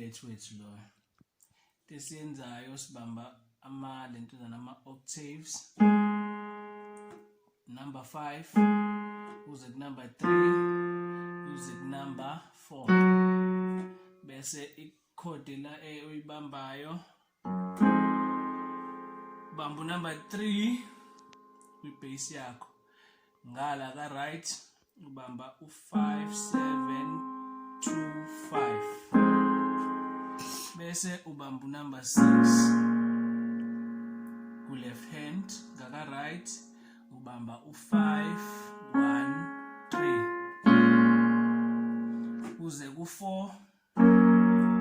flat wethu loyo. Into esiyenzayo sibamba ama lentuzana ama octaves, number 5 uze ku number 3 uze ku number 4, bese ikhodi la e oyibambayo, bamba number 3 kwi-bass yakho, ngala ka right ubamba u-5 7 2 5, bese ubamba unumber 6 ku left hand, ngaka right ubamba u-5 1 3, uze ku-4,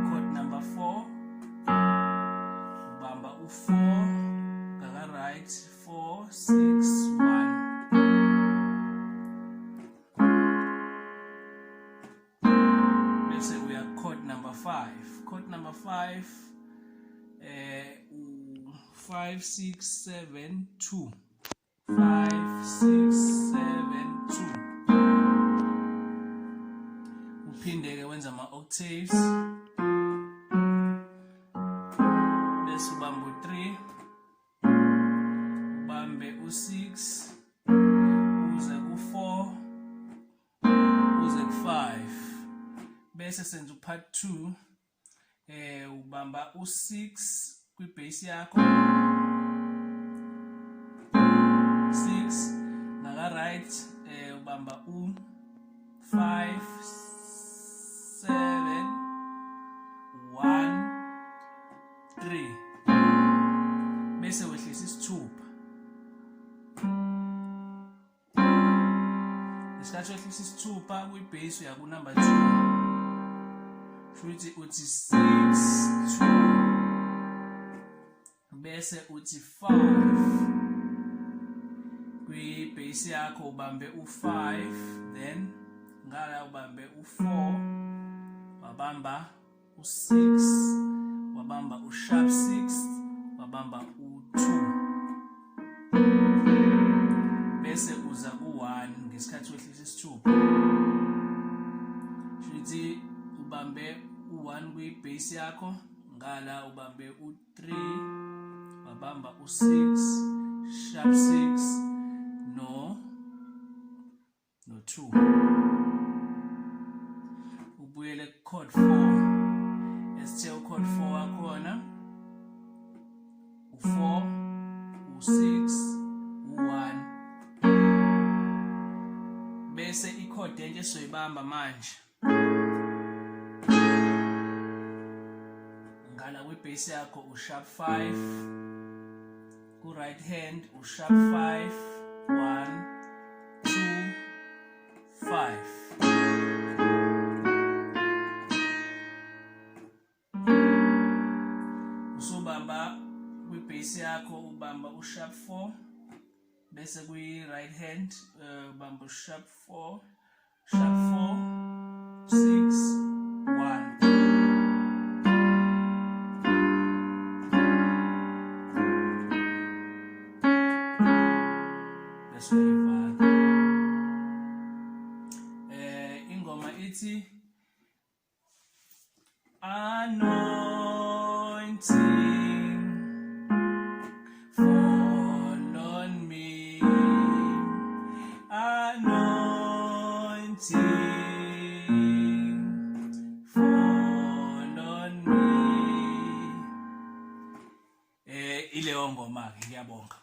chord number 4, ubamba u-4 ngaka right, 4 6 1, bese uya chord number 5. Chord number 5 u 5 6 7 2, 5 6 7 2. Uphinde ke wenza ama octaves, bese ubamba u3, ubambe u6, uze ku4, uze ku5, bese senza upart 2. Ubamba u6 kwi-bass yakho, 6 ngaka right, ubamba u 5 7 1 3, bese wehlisa isithupha. Ngesikhathi wehlisa isithupha kwi-bass, uya ku-number 2, shuthi uthi 6 2, bese uthi 5 kwi-bass yakho, ubambe u-5, then ngala ubambe u-4, wabamba u-6, wabamba u-sharp 6, wabamba u-2, bese uza ku-1. Ngesikhathi wehlisa isithupha, shuthi ubambe u-1 kwi-bass yakho, ngala ubambe u-3, wabamba u-6, sharp 6 no 2, ubuyele chord 4. Esithe uchord 4 wakhona u4, u6, u1, bese ichord entsha esizoyibamba manje, ngala kwi-bass yakho u-sharp 5, ku-right hand u-sharp 5 1 2 5. Usubamba kwi-bass yakho, ubamba u-sharp 4, bese kwi-right hand ubamba u-sharp 4, sharp 4 6 1, bese uyayivala. Ingoma ithi "Anointing fall on me, anointing fall on me." Ileyo ngoma ke, ngiyabonga.